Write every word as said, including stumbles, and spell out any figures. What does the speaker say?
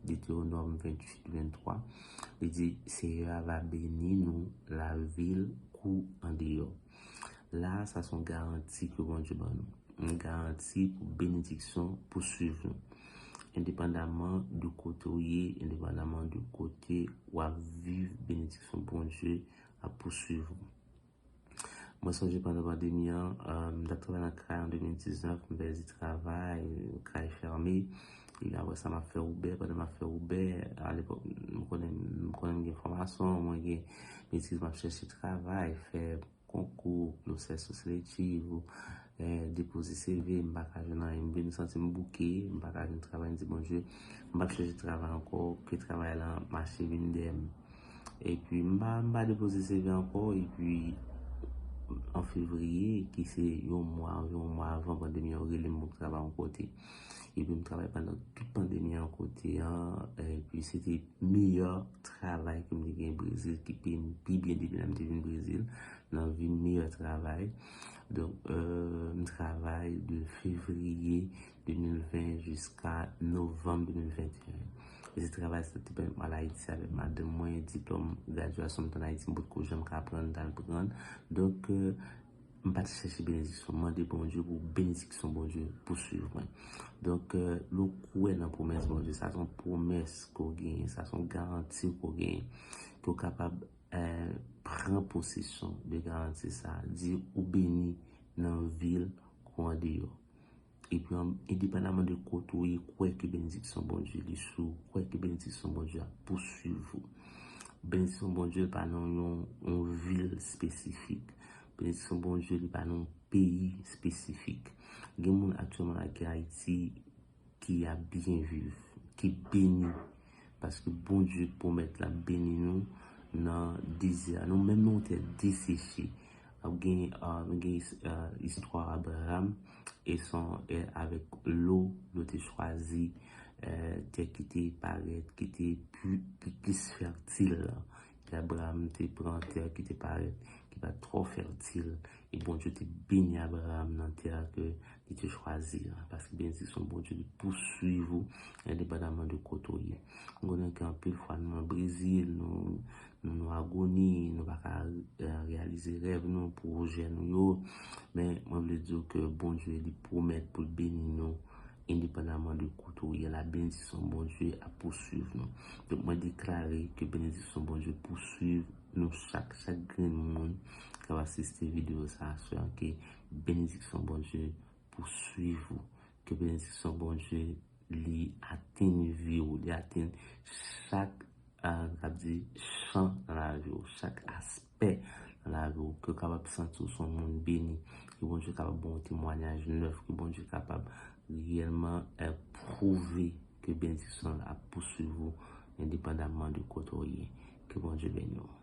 Detewonòm venntuit venntwa, li di, Seyè a va beni nou lavil kou andeyò. La, sa se yon garanti ke Bondye ban nou. Yon garanti pou benediksyon pouswiv nou. Endepandaman de kote w ye, endepandaman de kote w ap viv, benediksyon Bondye ap pouswiv ou. Mwen sonje pandan pandemi an, euh, m t ap travay nan kay an de mil diznèf, m pèdi travay, kay fèmen. Epi apre sa, m ap fè Uber. Pandan m ap fè Uber, alepòk, m konnen, m konnen m gen fòmasyon, mwen gen metriz, m ap chèche travay, fè konkou, pwosès selektif, eh, depoze C V, m pa ka jwenn anyen. M vin santi m bouke, m pa ka jwenn travay, m di, Bondye, m p ap chèche travay ankò, ke travay la mache vin dèyè m. Epi m pa, m pa depoze C V ankò, epi an fevriye, ki se yon mwa, anviwon yon mwa avan pandemi an, yo rele m pou m travay yon kote. Epi m travay pandan tout pandemi an kote an, epi se te meyè travay ke m te gen Brezil, ki peye m pi byen depi lè m te vin Brezil, nan vi m, meyè travay. Donk, euh, m travay de fevriye de mil ven jiska novanm de mil venteyen. E se travay sa te pèmèt m al Ayiti avèk madanm mwen, diplòm gradyasyon m t ann Ayiti, m potko janm ka pran, m t al pran. Donk, euh, m pa t chèche benediksyon, m mande Bondye pou benediksyon Bondye pouswiv mwen. Donk, euh, lè w kwè nan pwomès Bondye, sa se yon pwomès ke w genyen, sa se yon garanti ke w genyen, ke w kapab, eh, pran posesyon de garanti sa, di ou beni nan vil kou andeyò. Epi, an, endepandaman de kote w ye, kwè ke benediksyon Bondye li sou ou, kwè ke benediksyon Bondye ap pouswiv ou. Benediksyon Bondye pa nan yon, yon vil espesifik. Benediksyon Bondye li pa nan yon peyi espesifik. Gen moun aktyèlman la ki Ayiti ki ap byen viv, ki beni. Paske Bondye pwomèt l ap beni nou nan dezè a. Nou menm nou tè deseche. Ap gen, ah, nou gen, ah, istwa Abraham e son, eh, avèk Lo, Lo te chwazi, eh, tè ki te parèt, ki te pli, ki plis fètil la. Ke Abraham te pran tè ki te parèt, ki pa t twò fètil. E Bondye te beni Abraham nan tè a ke li te chwazi a. Paske benediksyon Bondye li pouswiv ou, endepandaman de kote w ye. M konnen ke anpil fwa nou nan Brezil, nou, nou nan agoni, nou pa ka, eh, reyalize rèv nou, pwojè nou yo. Men, mwen vle di w ke Bondye li pwomèt pou l beni nou, endepandaman de kote w ye la, benediksyon Bondye ap pouswiv nou. Donk, mwen deklare ke benediksyon Bondye pouswiv nou chak, chak grenn moun k ap asiste videyo sa a, ke benediksyon Bondye pouswiv ou, ke benediksyon Bondye li atenn vi w, li atenn chak, ah, n ap di, chan nan lavi w, chak aspè nan lavi w, ke w kapab santi w se yon moun beni, ke Bondye kapab ba w yon temwayaj nèf, ke Bondye kapab reyèlman, eh, pwouve ke benediksyon l ap pouswiv ou endepandaman de kote w ye. Ke Bondye beni w.